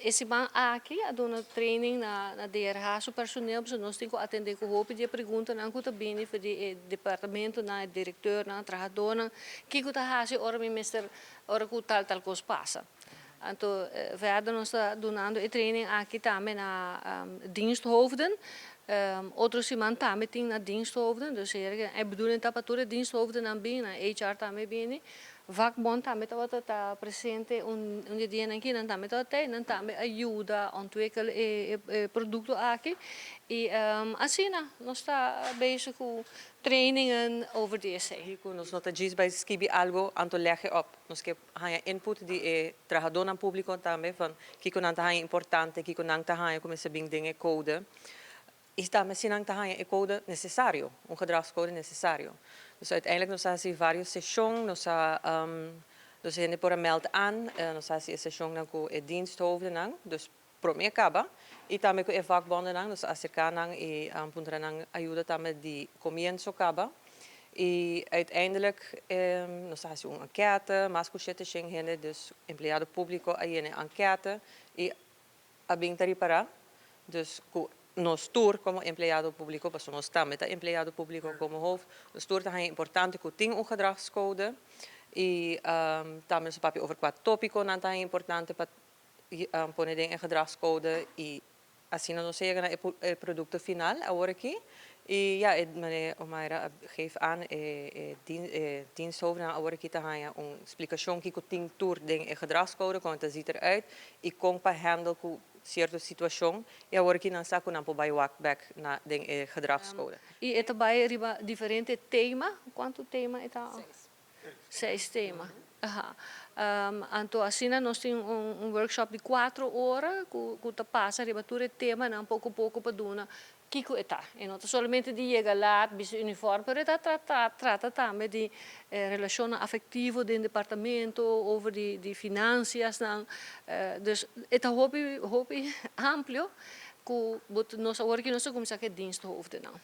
E siman aki a duna training na DRH su personeel, so nos tin ku atendé ku hopi di preguntanan ku ta bini for di e departamentonan, direktornan, trahadónan, kiko ta hasi ora mi mester, ora ku tal tal kos pasa. Anto verder nos ta dunando e training aki tambe na diensthoofden. Otro siman tambe tin na diensthoofden, dus e bedoeling ta pa tur e diensthoofdennan bin, na HR tambe bini. Vakbond tambe tabata ta presente un dia aki, nan tambe tabata, nan tambe a yuda ontwikkel e produkto aki. I asina nos ta bezig ku trainingen over di esei. Ku nos no ta djis bai skibi algo anto leg op. Nos ke haña input di e trahadónan públiko tambe van kiko nan ta haña importante, kiko nan ta haña ku mester bin den e code. I tambe si nan ta haña e code nesesario, un gedragscode nesesario. Dus uiteindelijk nos a hasi varios seshon, nos a dus hende por a meld aan, nos a hasi e seshonnan ku e diensthoofdennan, dus promé kaba, i tambe ku e vakbondennan, nos a aserká nan i puntra nan ayuda tambe di komienso kaba. I uiteindelijk nos a hasi un enquête, mas ku 700 hende, dus empleado públiko, a yena e enquête i a bin ta ripará, dus ku nos tur komo empleado públiko, pasobra nos tambe ta empleado públiko komo hoofd, nos tur ta importante ku tin un gedragscode i tambe nos a papia over kua tópikonan ta importante pa pone den e gedragscode i asina nos a yega na e produkto final awor aki. I ja, meneer Omaira geeft aan, e diensthoofden awor aki ta haña un splikashon kiko tin tur den e gedragscode, kon e ziet eruit i kon pa handle ku sierto situashon i awor aki nan sa ku nan por bai wak bèk na den e gedragscode. I e ta bai riba diferente tema. Kuantu tema e ta? Seis. Seis tema. Aha. Anto asina nos tin un workshop di 4 ora ku ta pasa riba tur e temanan poko poko pa duna kiko e ta. E no ta solamente di yega laat, bisti uniform, pero e ta trata tambe di relashon afektivo den departamento, over di finansianan. Dus e ta hopi hopi amplio ku nos awor ku nos a kuminsá ku e diensthoofdennan.